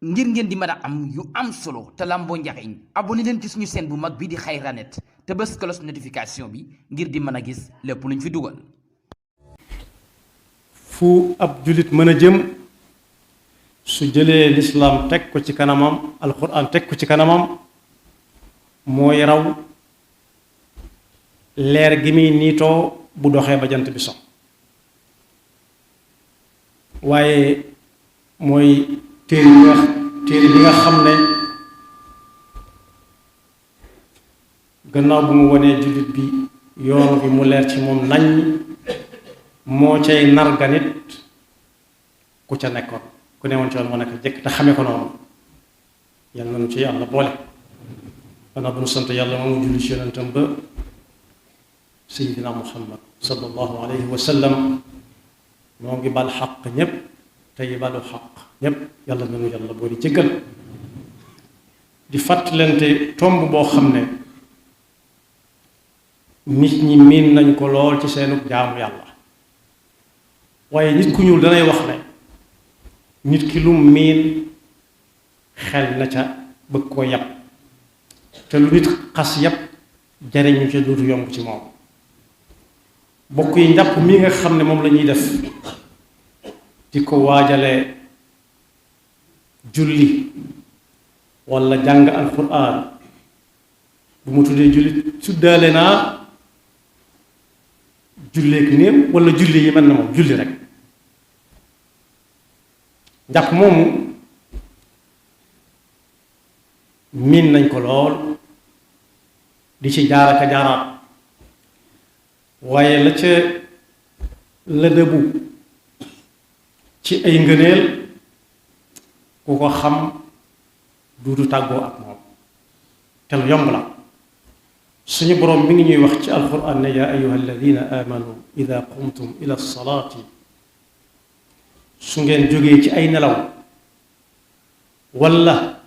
ngir ngeen di mën a am yu am solo te lamboo njariñ abonné leen ci suñu chaîne bu mag bi di Xayranet te bës cloche notification bi ngir di mën a gis lépp luñ fi dugal. fu ab jullit mën a jëm su jëlee lislaam teg ko ci kanamam alquran teg ko ci kanamam mooy raw leer gi muy niitoo bu doxee ba jant bi so waaye mooy téere bi nga xam ne gannaaw bu mu wonee jullit bi yoon bi mu leer ci moom nañ moo cay narga nit ku ca nekkoon ku newoon ci yoon moo nekk jëkk te xame ko noonu yal nañu ci yàlla boole gannaaw bu ñu sant yàlla moomu julli ci yonentam ba sayidina muhammad sallallahu alayhi wa sallam moo ngi bal xaq ñépp tey balu xaq ñépp yàlla nañu yàlla boo di jéggal di fàttalante tomb boo xam ne nit ñi miin nañ ko lool ci seenu jaamu yàlla waaye nit ku ñuul danay wax ne nit ki lu miin xel na ca bëgg koo yàpp te lu nit xas yàpp jariñu ca dootu yomb ci moom bokk yi njàpp mii nga xam ne moom la ñuy def di ko waajale julli walla jàng alquran bu mu tuddee julli suddaale naa julleek néew walla julli yi mel na moom julli rek njàpp moomu miin nañ ko lool di ci jaaraka jaaraat waaye la ca la dëbu ci ay ngëneel ku ko xam duudu tàggoo ak moom te lu yomb la suñu boroom mi ngi ñuy wax ci alquran ne yaa ayuha alladina amanu ida qumtum ila salaati su ngeen jógee ci ay nelaw walla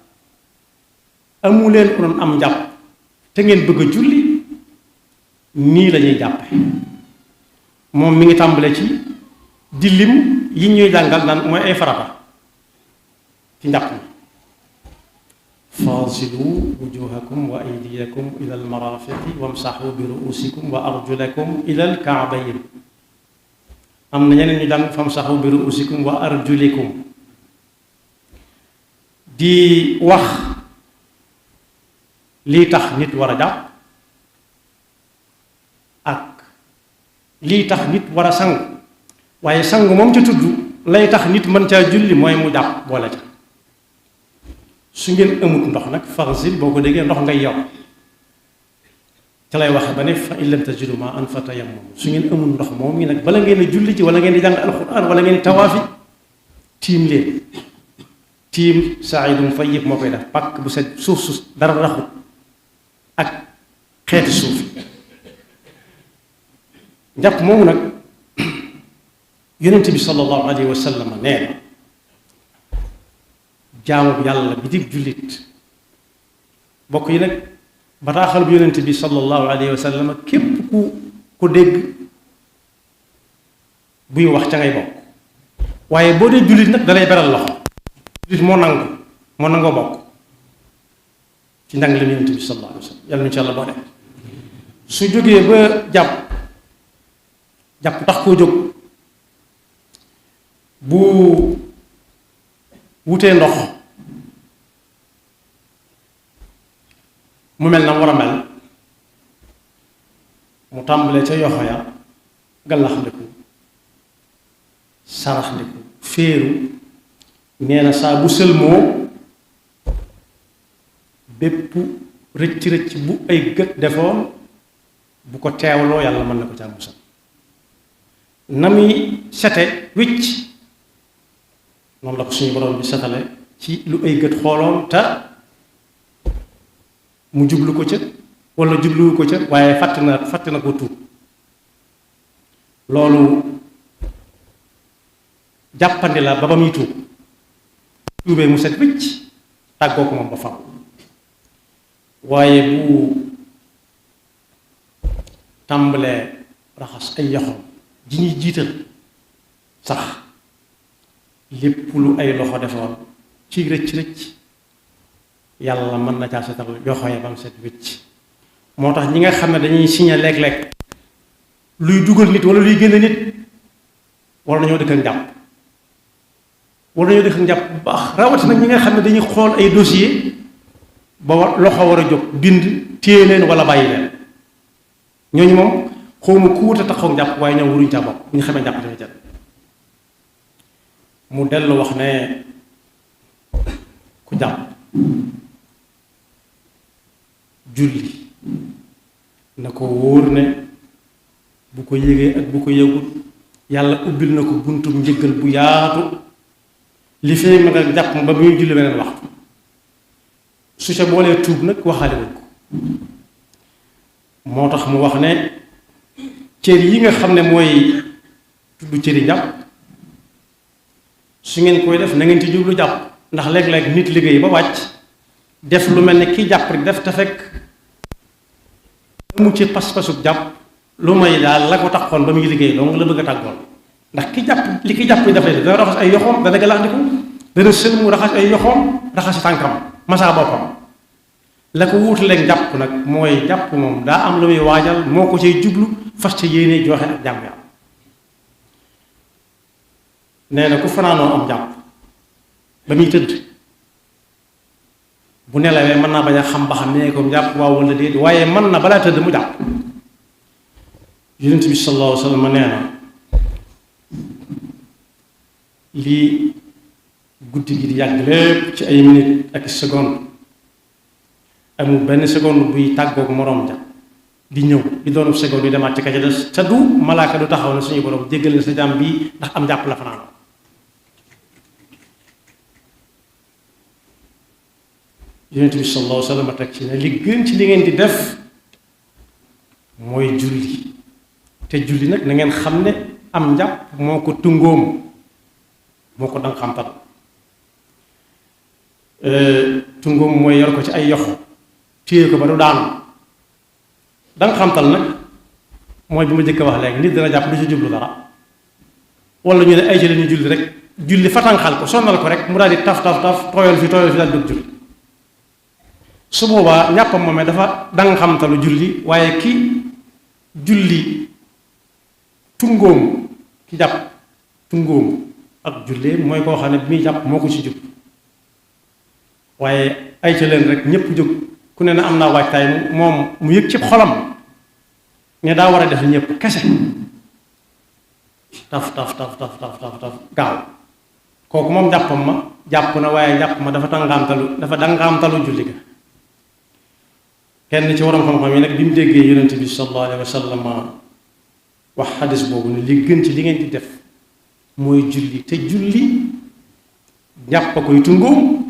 amuleen ku doon am njàpp te ngeen bëgg a julli nii lañuy jàppe moom mi ngi tàmbale ci di lim yi ñuy jàngal naan mooy ay farata ci njàpp mi faasilu wujuhakum wa aydiyakum ila almarafiqi wamsaxu bi ruusikum wa arjulakum ila alkaabayn am na ñeneen ñu jàng famsaxu bi ruusikum wa arjulikum di wax lii tax nit war a jàpp ak lii tax nit war a sangu waaye sangu moom ca tudd lay tax nit mën caa julli mooy mu jàpp boole ca su ngeen amut ndox nag farsil boo ko déggee ndox ngay yow ca lay waxe ba ne fa in lam tajidu maa'an fatayammamu su ngeen amul ndox moom ngi nag bala ngeen a julli ci wala ngeen di jàng alxuraan wala ngeen di tawaafi tiim leen tiim saa'idun tayyib moo koy def pàkk bu set suuf su dara raxut ak xeeti suuf njàpp moomu nag yonent bi sallallahu alayhi wa sallam nee na jaamu yàlla bi di jullit bokk yi nag bataaxal bu yonent bi sallallahu alayhi wa sallam képp ku dégg buy wax ca ngay bokk waaye boo dee jullit nag dalay beral loxo jullit moo nangoo bokk ci njàng la yonent bi sallallahu alayhi wa sallam yàlla insha allah boo def su jógee ba jàpp tax koo jóg bu wutee ndox mu mel na mu war a mel mu tàmbalee ca yoxo ya gallaxndiku saraxndiku féeru nee na saa bu sëlmoo bépp rëcc-rëcc bu ay gët defoon bu ko teewloo yàlla mën na ko ca musal na muy sete wicc noonu la ko suñu borom bi setale ci lu ay gët xooloon te mu jublu ko ca walla jubluwu ko ca waaye fàtte na ko tuub loolu jàppandi la ba muy tuub tuubee mu set wicc tàggoo ko moom ba faw waaye bu tàmbalee raxas ay yoxoom ji ñuy jiital sax lépp lu ay loxo defoon ci rëcc yàlla mën na caa setal yoxo ya ba mu set wécc. moo tax ñi nga xam ne dañuy signé léeg-léeg luy dugal nit wala luy génn nit war nañoo dëkk ak njàpp war nañoo dëkk ak njàpp bu baax rawatina ñi nga xam ne dañuy xool ay dossier ba loxo war a jóg bind téye leen wala bàyyi leen ñooñu moom xawma ku wut a taxaw njàpp waaye ñoom waruñu caa bokk bu ñu xamee njàpp dafa jël. mu dellu wax ne ku jàpp julli na ko wóor ne bu ko yégee ak bu ko yëgul yàlla ubbil na ko buntum njëggal bu yaatu li fee ma nga jàpp ba muy julli beneen waxtu su ca boolee tuub nag waxaale wuñ ko. moo tax mu wax ne cër yi nga xam ne mooy tudd cëri njàpp su ngeen koy def na ngeen ci jublu jàpp ndax léeg-léeg nit liggéey ba wàcc def lu mel ne kii jàpp rek def te fekk amu ci pas-pasub jàpp lu may daal la ko taxoon ba muy liggéey donc la bëgg a tàggoon ndax ki jàpp li ki jàpp dafay def dana raxas ay yoxoom dana galaxndiku dana sël mu raxas ay yoxoom raxasi tànkam masaa boppam la ko wuutaleeg jàpp nag mooy jàpp moom daa am lu muy waajal moo ko cay jublu fas ca yéene joxe ak jàmm yàlla. nee na ku fanaanoo am jàpp ba muy tëdd bu nelawee mën naa bañ a xam ba xam nee ko jàpp waaw wala déet waaye mën na balaa tëdd mu jàpp. yonent bi sallallahu alayhi wa sallam nee na lii guddi gi di yàgg lépp ci ay minute ak seconde amul benn seconde buy tàggoog moroom ja di ñëw di doonu seconde yi demaat ci ka ca des te du malaaka du taxaw na suñu borom jéggal na sa jàmm bii ndax am jàpp la fanaanoo. yonent bi sallallahu alayhi wa sallam teg ci ne li gën ci li ngeen di def mooy julli te julli nag na ngeen xam ne am njàpp moo ko tungóom moo ko danga xamtal tungóom mooy yor ko ci ay yoxo téye ko ba du daanu danga xamtal nag mooy bi ma jëkk wax léegi nit dana jàpp du ci jublu dara wala ñu ne ay ci lañu julli rek julli fatanxal ko sonnal ko rek mu daal di taf tooyal fi daal dugg julli su boobaa ñàppam moomee dafa danga xamtalu julli waaye ki julli tungóom ki jàpp tungóom ak jullee mooy koo xam ne bi muy jàpp moo ko ci jub waaye ay ca leen rek ñépp jóg ku ne na am naa waajtaay moom mu yëg ci xolam ne daa war a def ñépp kese taf gaaw kooku moom jàppam ma jàpp na waaye jàpp ma dafa dangaamtalu julli ga. kenn ci waroom xam-xam yi nag bi mu déggee yonent bi sallallahu alayhi wa sallam wax xadis boobu ne li gën ci li ngeen di def mooy julli te julli jàpp a koy tungóom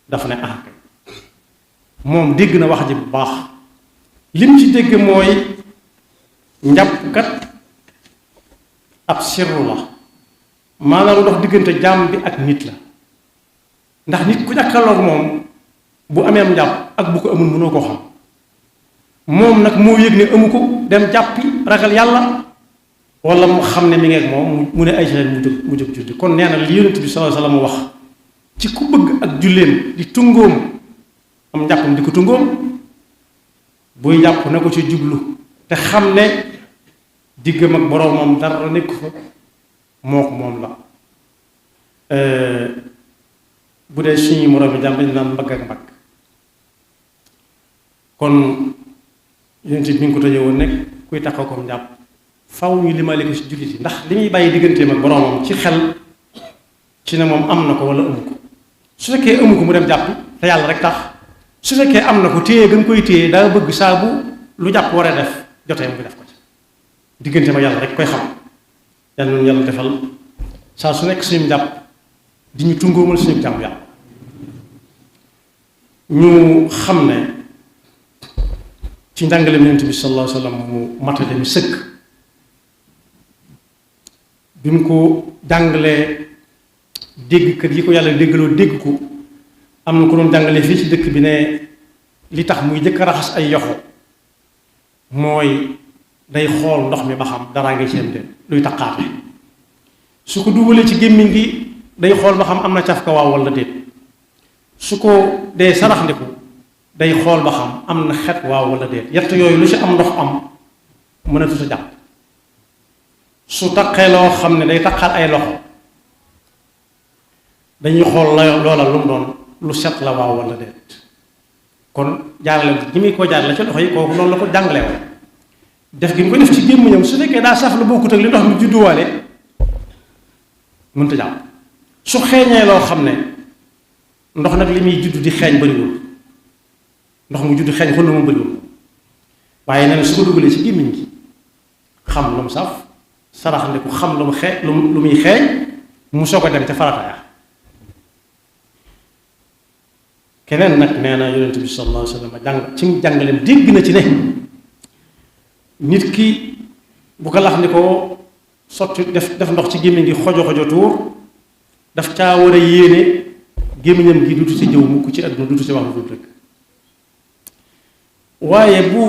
daf ne ah moom dégg na wax ji bu baax lim ci dégg mooy njàpp kat ab sirru la maanaam dox diggante jaam bi ak nit la ndax nit ku jàkkaarloog moom bu ameem njàpp ak bu ko amul mënoo koo xam moom nag moo yëg ne amu ko dem jàppi ragal yàlla wala mu xam ne mi ngi ak moom mu ne ay seen mu jóg julli kon nee na li yonent bi sallallahu alayhi wasallam wax ci ku bëgg ak julleem di tungóom am njàppam di ko tungóom buy jàpp na ko ci jublu te xam ne diggam ak boroomam dara nekk fa moo ko moom la bu dee suñu moroom yi jàmm dañu naan mbagg ak mbagg kon yonent bi mi ngi ko tëjee woon nekk kuy taxaw ko njàpp faw ñu limale ko ci jullit yi ndax li muy bàyyi digganteem ak boroomam ci xel ci ne moom am na ko wala amu ko su fekkee amu ko mu dem jàppi te yàlla rek tax su fekkee am na ko téye gën koy téye daa bëgg saa bu lu jàpp war a def jotee mu def ko ci digganteem ak yàlla rek koy xam yàlla noonu yàlla defal saa su nekk suñu jàpp di ñu tungóomal suñu jàmm yàlla ñu xam ne ci njàngaleem Yonent bi sallallahu alayhi wa sallam mu matale mi sëkk bi mu ko jàngalee déggkat yi ko yàlla déggaloo dégg ko am na ko doon jàngalee fii ci dëkk bi ne li tax muy jëkk a raxas ay yoxo mooy day xool ndox mi ba xam daraa ngi ci am de luy taqaate su ko dugalee ci gémmiñ gi day xool ba xam am na caf ka waaw wala déet su ko dee saraxndiku day xool ba xam am na xet waaw wala déet yett yooyu lu ci am ndox am mënatu sa jàpp su taqee loo xam ne day taqal ay loxo dañuy xool loola lu mu doon lu set la waaw wala déet kon jaarale gi muy ko jaarale ci loxo yi kooku noonu la ko jàngale woon def gi mu ko def ci gémmiñam su fekkee daa saf lu bokkut ak li ndox mi judduwaale mënta jàpp su xeeñee loo xam ne ndox nag li muy judd di xeeñ bariwul ndox mu judd xeeñ xul moom bariwul waaye nee na su ko dugalee ci gémmiñ gi xam lu mu saf saraxandiku xam lu mu lu muy xeeñ mu soog a dem ca farata ya keneen nag nee na yonent bi sallallahu alayhi wa sallam jàng ci jàngaleem dégg na ci ne nit ki bu ko lax ni ko sotti def ndox ci gémmiñ gi xojo tuur daf caa war a yéene gémmiñam gi dutu ci jëw mukk ci àdduna dutu ci wax lu dul rek waaye bu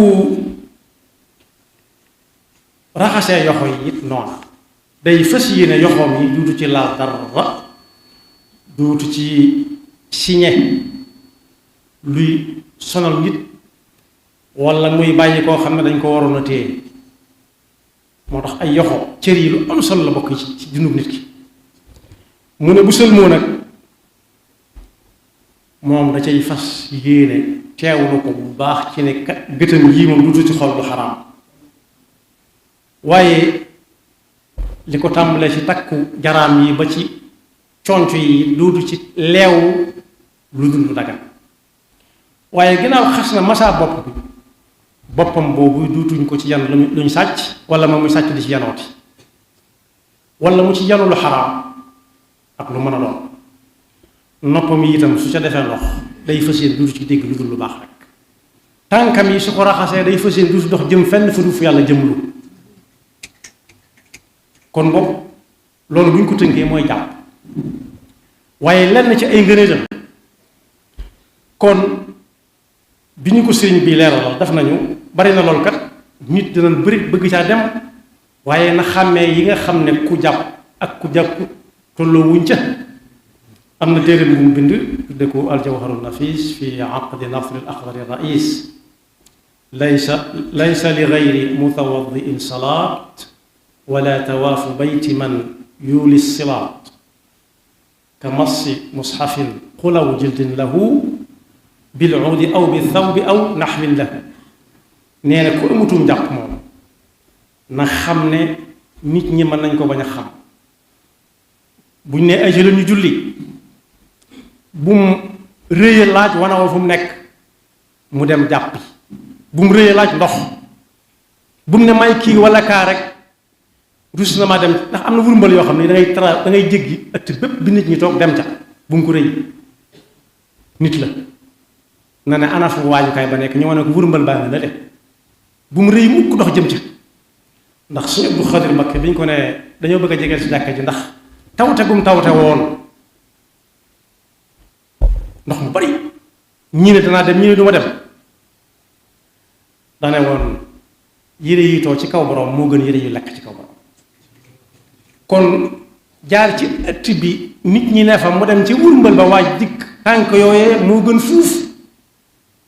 raxasee yoxo yi it noona day fas yéene yoxoom yi duutu ci laal dara duutu ci siñe luy sonal nit wala muy bàyyi koo xam ne dañ ko waroon a téye moo tax ay yoxo cër yi lu am solo la bokk ci dundub nit ki mu ne bu sëlmoo nag moom da cay fas yéene teewlu ko bu baax ci ne kat gëtam yii moom duutu ci xol lu xaraam waaye li ko tàmbalee ci takku jaraam yi ba ci conc yi duutu ci leew lu dul lu dagan waaye ginnaaw xas na masaa bopp bi boppam boobu duutuñ ko ci yan luñ sàcc wala moom muy sàcc di ci yanooti wala mu ci yanu lu xaraam ak lu mën a doon noppam yi itam su ca defee ndox day fas yéene duutu ci dégg lu dul lu baax rek tànkam yi su ko raxasee day fas yéene duutu dox jëm fenn fa du fu yàlla jëmlu kon bopp loolu bu ñu ko tënkee mooy jàpp waaye lenn ci ay ngëneelam kon bi ñu ko sëriñ bi leeralal def nañu bari na loolu kat nit dinañ bëri bëgg caa dem waaye na xàmmee yi nga xam ne ku jàpp ak ku jàpp tolloo wuñ ca am na téere bu mu bind tudde ko aljawharu nafis fi aqdi nasri al axdari rais laysa li gayri mutawaddiin salaat wala tawaafu bayti man yuuli silaat ka massi mushafin xulaw jildin lahu bil uudi aw bi thawbi aw naxwin lahu nee na ku amutum njàpp moom na xam ne nit ñi mën nañ ko bañ a xam buñ ne ay jëlee ñu julli bu mu rëyee laaj wana wa fu mu nekk mu dem jàppi bu mu rëyee laaj ndox bu mu ne may kii wala kaa rek rus na maa dem ndax am na wurmbal yoo xam ne da ngay jéggi ëtt bépp bi nit ñi toog dem ca bu mu ko rëy nit la na ne ana fu waajukaay ba nekk ñu wane ko wurmbal baa nga na de bu mu rëy mukk dox jëm ca ndax suñu Abdou Xadir Mbakke bi ñu ko ne dañoo bëgg a jegeel si jàkka ji ndax tawte gum tawte woon ndox mu bari ñii ne danaa dem ñii ne du ma dem dane woon yére yi too ci kaw borom moo gën yére yu lekk ci kaw borom kon jaar ci ëtt bi nit ñi ne fa mu dem ci wurmbal ba waaj dikk tànk yooyee moo gën fuuf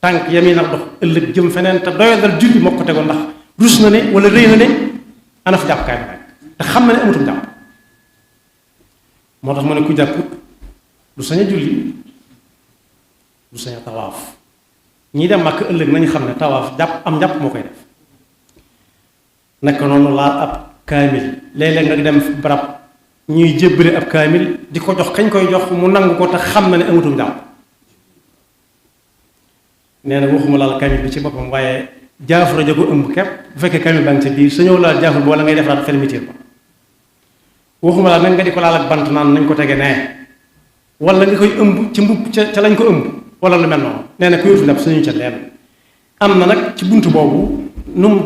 tànk yami nag dox ëllëg jëm feneen te doyadal julli moo ko tegoon ndax rus na ne wala rëy na ne ana fa jàppukaay ba nekk te xam na ne amatum jàpp moo tax mu ne ku jàpput du sañ a julli du sañ a tawaaf ñii dem màkk ëllëg nañu xam ne tawaaf jàpp am jàpp moo koy def naka noonu laal ab kaamil léeg-léeg nga dem barab ñuy jébbale ab kaamil di ko jox kañ koy jox mu nangu ko te xam na ne amatum jàpp nee na waxuma laal kaamil bi ci boppam waaye jaafura ja ko ëmb kepp bu fekkee kaamil baa ngi sa biir sa ñëw laal jaafur boo la ngay defaraat fermeture ba waxuma laal nag nga di ko laal ak bant naan nañ ko tege nee wala nga koy ëmb ci mbubb ca lañ ko ëmb wala lu mel noonu nee na ku yóotu ndab suñu ca leen am na nag ci bunt boobu nu mu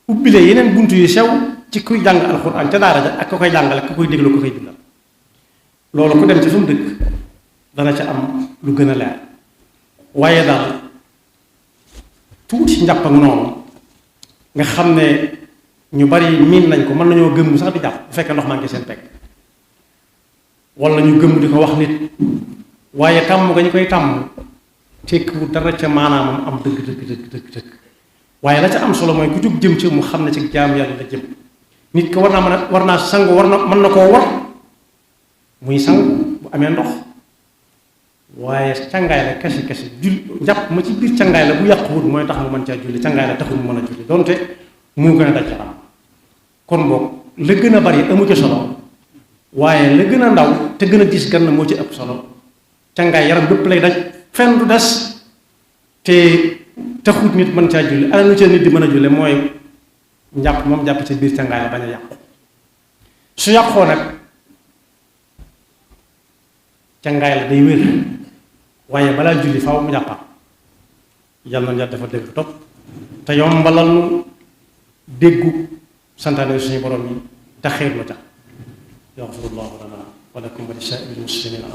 ubbilee yeneen bunt yu sew ci kuy jàng alxuraan ca daara ja ak ka koy jàngale ka koy déglu ko koy bindal loolu ku dem ci fa mu dëkk dana ca am lu gën a leer waaye daal tuuti njàpp ak noonu nga xam ne ñu bari miin nañ ko mën nañoo gëmm sax di jàpp bu fekkee ndox maa ngi seen pegg wala ñu gëmm di ko wax nit waaye tàmm nga ñu koy tàmm tekkiwul dara ca maanaamam am dëgg waaye la ca am solo mooy ku jóg jëm ci mu xam ne ci jaam yàlla la jëm. nit ko war naa sangu mën na koo war muy sangu bu amee ndox waaye cangaay la kese njàpp ma ci biir cangaay la bu yàquwut mooy tax mu mën caa julli cangaay la taxul mu mën a julli donte moo gën a daj am kon boog la gën a bari amu ci solo waaye la gën a ndaw te gën a diis gan moo ci ëpp solo cangaay yaram bépp lay daj fenn du des te taxut nit mën caa julli ana lu ca nit di mën a julle mooy njàpp moom jàpp ci biir cangaay la bañ a yàqu su yàqoo nag cangaay la day wér waaye balaa julli faaw mu jàppaat yal na dafa dégg topp te yombalal nu déggu santaane suñu borom yi te xeer ma tax yaxfirullahu lana wa lakum wa li saa'iril muslimina